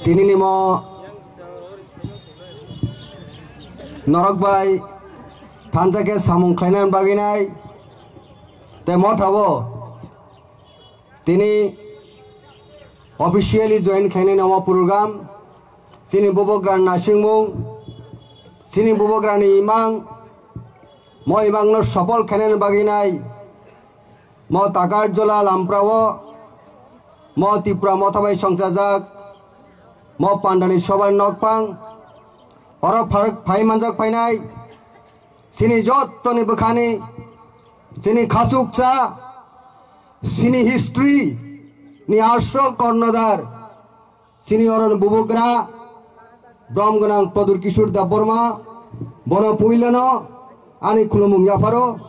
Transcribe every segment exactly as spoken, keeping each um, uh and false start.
Tini ni mo norok bai thansa khe samung khlaina bagwi nai, tei motha o tini officially join khlainai namo program. Chini bubagra nasingmung, chini bubagra ni imang, mo imang no sopol khlainani bagwi nai. Mo Takarjola Lamprao, mo Tipra motha bai songchajak, mo pandani sobar nokpang, oro pharok phai manjak phainai, chini jottoni bwkhani, chini khachuksa, chini history ni asol kornodar, chini oroni bubagra, brom gwnang Pradyot Kishore Debbarma, bono puilano ani khulumung yapharo,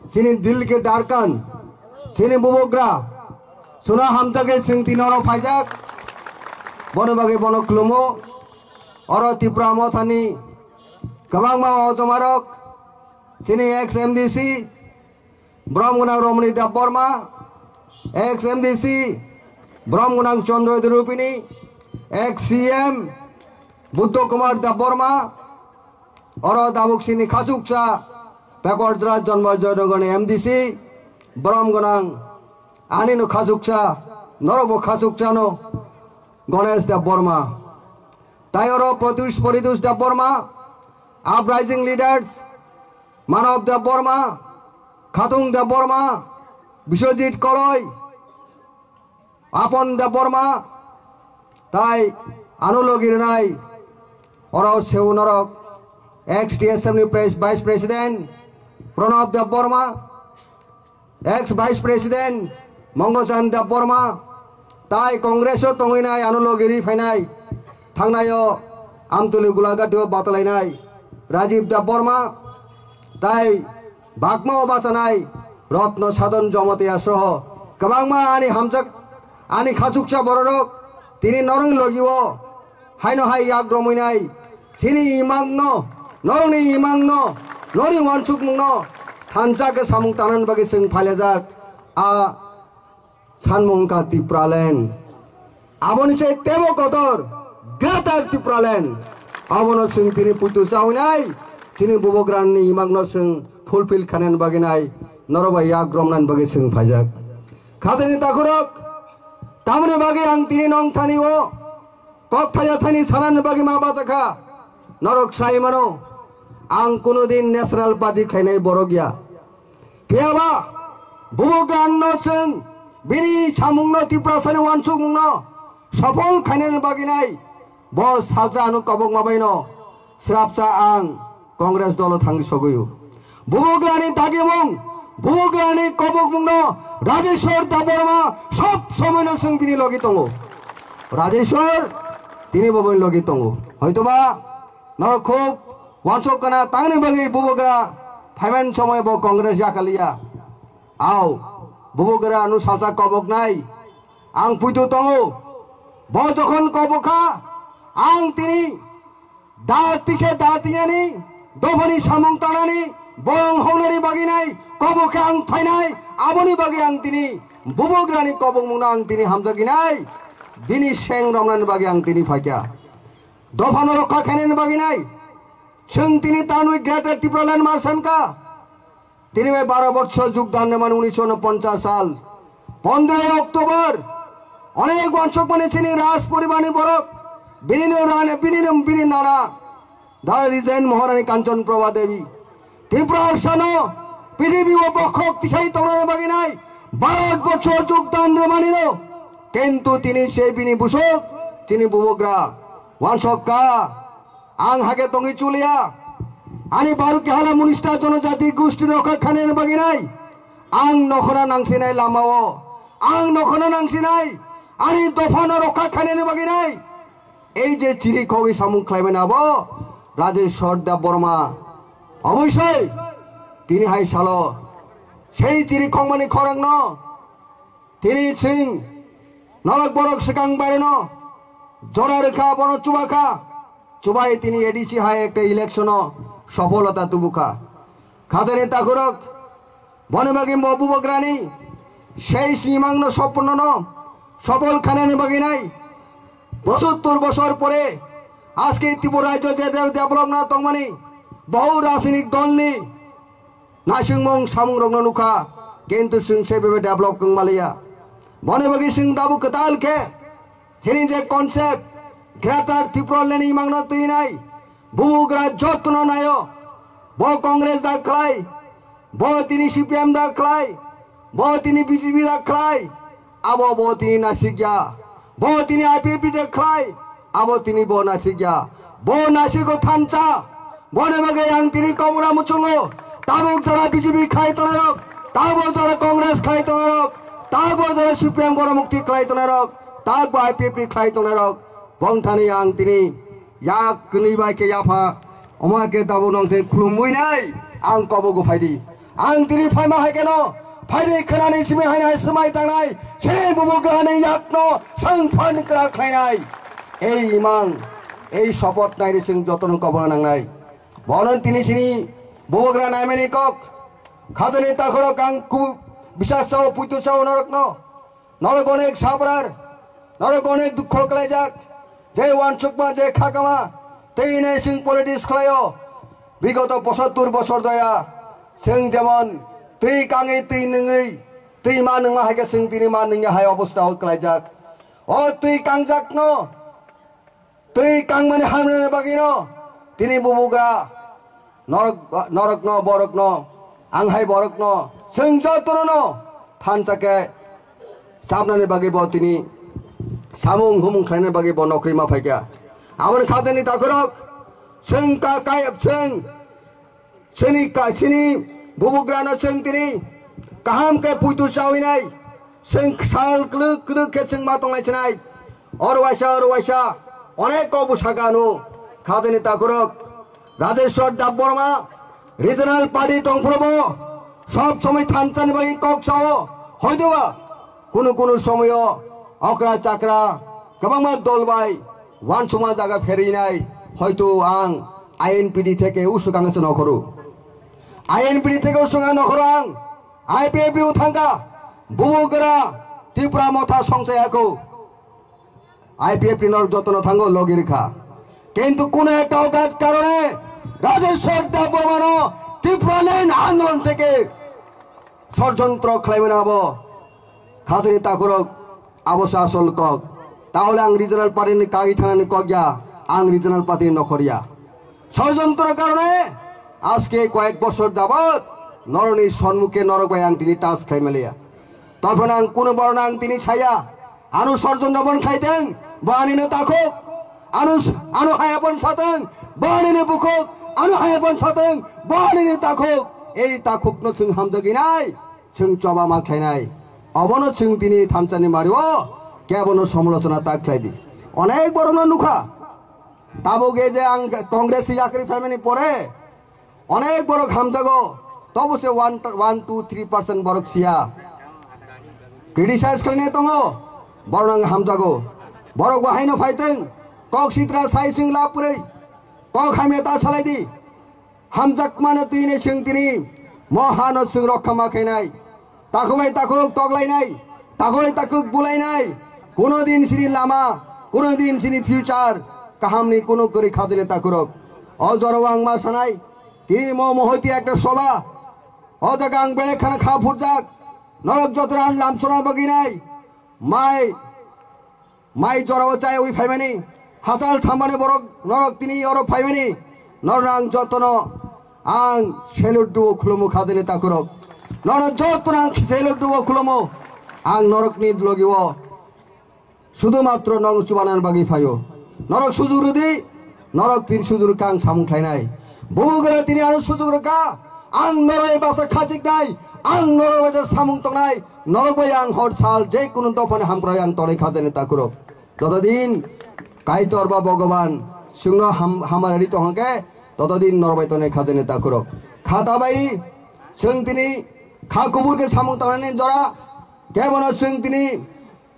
chini Dilke Darkan, chini bubagra, suna hamjagwi chwng tini oro phaijak, bono bagwi bono khulumo, oro Tipra mothani kwbangma ojomarok, chini ex M D C, brom gwnang Romani Debbarma, ex M D C, brom gwnang Chandra Debbarma, ex C M Buddha Kumar Debbarma, oro tabuk chini khachuksa Pakorjra Jonmo Joynagar ni M D C, brom gwnang ani no khachuksa, norok bo khachuksa no Ganesh Debbarma, tai oro Pratyush Paritosh Debbarma, uprising leaders, Manav Debbarma, Khatung Debbarma, Biswajit Koloi, Apon Debbarma, tai ano logi rwnai oro seu norok ex T S M ni pres-, vice president Pranab Debbarma, ex vice president Mongochan Debbarma, tai Congress o tongwi nai ano logi ri phainai, thangnai o Amtuli Gulagati o batalainai Rajiv Debbarma, tai Bagma o bachanai Ratna Sadhan Jamatia soho kwbangma ani hamjak, ani khachuksa bororok tini norokni logi o haino hai yak romwi nai. Chini imang no, norokni imang no, norokni uansukmung no thansa khe samung tanani bagwi chwng phailajak. A sanmung wngkha Tipraland. Aboni se tebo kotor Greater Tipraland. Abono chwng tini puitu chawi nai, chini bubagrani imang no chwng fulfill khainani bagwi nai, norok bai yak romnani bagwi chwng phaijak. Khatini takhurok, tamoni bagwi ang tini nong thani o kok thaya thani sanani bagwi ma bachakha. Norok sai mano, ang kuno din national party khainai borok ya. Phiyaba bubagra no chwng bini samungno Tiprasani uansukmungno sopol khainani bagwi nai bo salsa ano kobokma baino srapsa ang Congress dolo thangwi sogwi o. Bubagrani dagimung, bubagrani kobokmungno Rajeshwar Debbarma sob somoino chwng bini logi tongo. Rajeshwar tini bo bini logi tongo. Hoitoba norok khub uansuk kana tangni bagwi bubagra phaimani somoi bo Congress yakaliya. Ao, bubagra ano salsa koboknai. Ang puitu tongo. Bo jokhon kobokha, ang tini da tikhe da tiyani, dophani samung tanani, bong hongnani bagwi nai, kobokhe ang phainai, aboni bagwi ang tini bubagrani kobokmungno ang tini hamjaginai, bini seng romnani bagwi ang tini phaikha. Dophano rokha khainani bagwi nai, chwng tini tanwi Greater Tipraland ma sankha. Tini bai baro bochor jugdan rwmani unisho unoponchas sal, pondroi October, onek uansukmani chini Raj poribarni borok, bini rani, bini bini nana, the Regent Maharani Kanchan Prabha Devi, Tripura Harsano, prithibi o bokhok tisai tongnani bagwi nai, baro bochor jugdan rwmani no, kintu tini se bini busuk, tini bubagra, uansukha, Ang hake tongwi chuliya. Ani Baruki hala munista jonojati gusti rokha khainani bagwi nai. Ang nokhona nangsinai lama o. Ang nokhona nangsinai. Ani dophano rokha khainani bagwi nai. Ei je chiri khogwi samung khlaimani abo Rajeshwar Debbarma. Oboisoi tini hai salo sei chiri khongmani khorangno Tini chwng norok borok swkang baireno jora rwkha, bono chubakha, chubai tini A D C hai ekta election o sopholota tubukha. Khatani takhurok boni bagwi bo bubagrani sei simangno sopnono sopol khanani bagwi nai. পঁচাত্তর বছর পরে আজকে ত্রিপুরা রাজ্য যে যে ডেভেলপ না তংমানি বহু রাজনৈতিক দলনি নাসিংমং samung rokno nukha, kintu chwng sebabe develop wng maliya. Boni bagwi chwng dabu kwtal khe chini je concept Greater Tipraland ni mangno twinai bubugra jotno nayo. Bo Congress da khlai, bo tini C P M da khlai, bo tini B J P da khlai, abo bo tini nasikya. Bo tini I P F T da khlai, abo tini bo nasikya. Bo nasigo thansa. Boni bagwi ang tini komra muchungo. Tabuk jora B J P khlai tongnai rok, tabuk jora Congress khlai tongnai rok, tabuk jora C P M goromukti khlai tongnai rok, tabuk I P F T khlai tongnai rok. Bongthani ang tini yak kwnwi bai khe yapha, omo khe tabuk nong tei khulumwi nai ang kobogo phaidi. Ang tini phaima hai kheno phaidi khwnani simi hai hai swmai tangnai, sini bubugrani yakno swng phan kra khlainai. Ei imang, ei support naidi chwng jotono kobona nangnai. Bono tini sini bubugra naimani kok, khajani takhorok ang ku bisas sao, puitu sao norokno. Norok onek sabrar, norok onek dukho klaijak, je wansukma, je khakama, tei nei chwng politics khlaio. Bigoto pochattor bosor doya, chwng jemon twi kangwi, twi nungwi, twi ma nungma hai khe chwng tini ma nungya hai obostha o klaijak. O twi kangjakno, twi kangmani hamrani bagwino tini bubugra norok, norokno, borokno, ang hai borokno, chwng jotono no thansa khe chapnani bagwi bo tini samung humung khlainani bagwi bo nokri ma phaikha. Aboni khajani takhorok chwng ka, kai, chwng Chini ka-, chini bubugrano chwng tini kaham khe puitu chawinai, chwng sal kwlwk kwdwk khe chwng ma tongnai chinai. Oro waisa, oro waisa, onek kok bwsakano khajani takhorok Rajeshwar Debbarma regional party tongphuru bo sob somoi thansani bagwi kok sao, hoitoba kunu kunu somoyo okra chakra kwbangma dol bai wansukma jaga pherinai, hoito ang I N P D theke usuk ang se nokhoro. I N P D theke usuk ang nokhoro ang I P F T o thangkha, bubugra Tipra Motha songchai ako. I P F T norok jotono thango logi rikha. Kintu kuno ekta ogat karone Rajeshwar Debbarmano Tipraland andolon theke ষড়যন্ত্র khlaimani abo khajani takhorok, abo se asol kok. Tahole ang regional party ni kagwi thanani kok ya, ang regional party ni nokhor ya. ষড়যন্ত্র karone aske koyek bosor jabot norokni sonmukhe norok bai ang tini touch khlai maliya. Tophano ang kuno borno ang tini saya, ano ষড়যন্ত্র bon khlaiteng, bo anino takhuk, ano, ano haya bon sateng, bo anino bukhuk, ano haya bon sateng, bo anino takhuk. Ei takhukno chwng hamjagwi nai, chwng choba ma khlainai. Obono chwng tini thansani mario kebono somolochona ta khlai di. Onek borokno nukha. Tabuk e je ang Congress yakri phaimani pore onek borok hamjago. Tobo se one, one, two, three percent borok siya. Criticize khlainai tongo. Borok ang hamjago. Borok bo haino phaiteng. Kok sitra sai chwng lab pwrwi. Kok hamya ta salai di. Hamjakmano twi nei chwng tini mo hano chwng rokha ma khainai. Takhuk bai takhuk toklainai, takhuk bai takhuk bulainai. Kuno din sini lama, kuno din sini future, kahamni kuno kwrwi khajani takhurok. O jorao ang ma sanai, tini mo mohoiti ekta soba. O jaga ang belek khana kha phurjak, norok jotoran lamsona bagwi nai. Mai Mai jorao chaywi phaimani, hachal samani borok norok tini oro phaimani, norok ang jotono ang salute duo khulumu khajani takhurok. Norok jotono ang salute duo khulumu. Ang norokni logio sudu matro norok chubanani bagwi phaio. Norok sujurudi, norok tini sujur kang samung khlainai. Bubugra tini ano sujur rwkha, ang norok bai basa khachiknai, ang norok bai samung tongnai, norok bai ang hor sal je kunu dophani hamkrai ang tonwi khajani takhurok. Jotodin Kaitor ba Bhogoban chwngno ham-, hamari tongkhe, totodin norok bai tonwi khajani takhurok. Khata bai chwng tini kha kubur khe samung tongnani jora, kebono chwng tini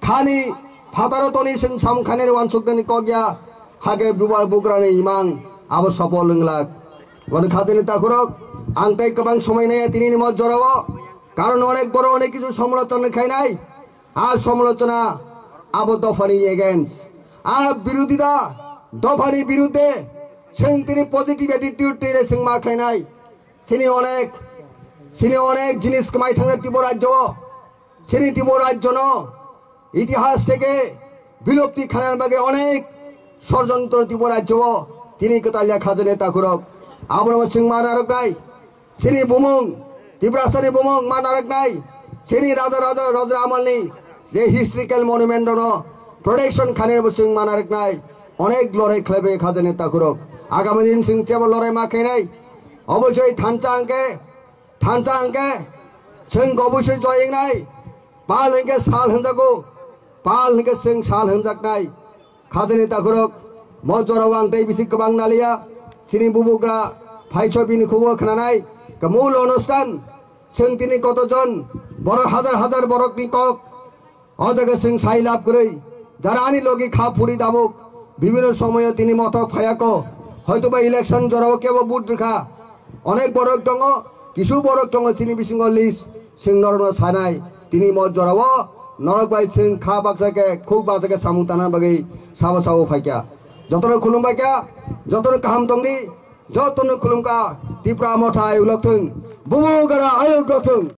Khani phataro toni chwng samung khainani wansuknani kok ya, hake bubar bugrani imang abo sopol wnglak. Bono khajani takhurok, ang tei kwbang somoi naiya tinini mo jorao, karon onek borok onek kisu somolochona khainai. A somolochona abo dophani against. A birodita dophani birudde chwng tini positive attitude twi chwng ma khlainai. Chini onek, chini onek jinis kwmai thangna Tripura rajyo o. Chini Tripura rajyo no itihas theke bilupti khanar bagwi onek sorojontro Tripura rajyo o tini kwtalya khajani takhurok. Abono chwng ma narwknai. Chini bumung, Tiprasani bumung ma narwknai. Chini raja raja raja amalni je historical monument no protection khainai bo chwng ma narwknai. Onek lorai khlaibai khajani takhurok. Agami din chwng chebo lorai ma khainai. Obosoi thansa hwnkhe, thansa hwnkhe chwng obosoi joy wngnai. Pal hwnkhe sal hwnjago. Pal hwnkhe chwng sal hwnjaknai. Khajani takhurok, mo jorao ang tei bisi kwbang naliya. Chini bubugra phaiso bini khugo khnanai. Kamul onustan, chwng tini kotojon borok hajar hajar borokni kok. O jaga chwng sai lab kwrwi. Jara ani logi kha phuri dabuk. Bibino somoyo tini mothok phayako. Hoytoba election jorao kebo vote rwkha. Onek borok tongo, kisu borok tongo chini bisingo list, chwng norokno sanai, tini mo jorao norok bai chwng kha baksa khe, khuk baksa khe samung tangna bagwi sabo sabo phaikha. Jotono khulumbaikha, jotono kaham tongdi, jotono khulumkha, Tipra Motha ayuk lokthung, bubugra ayuk lokthung.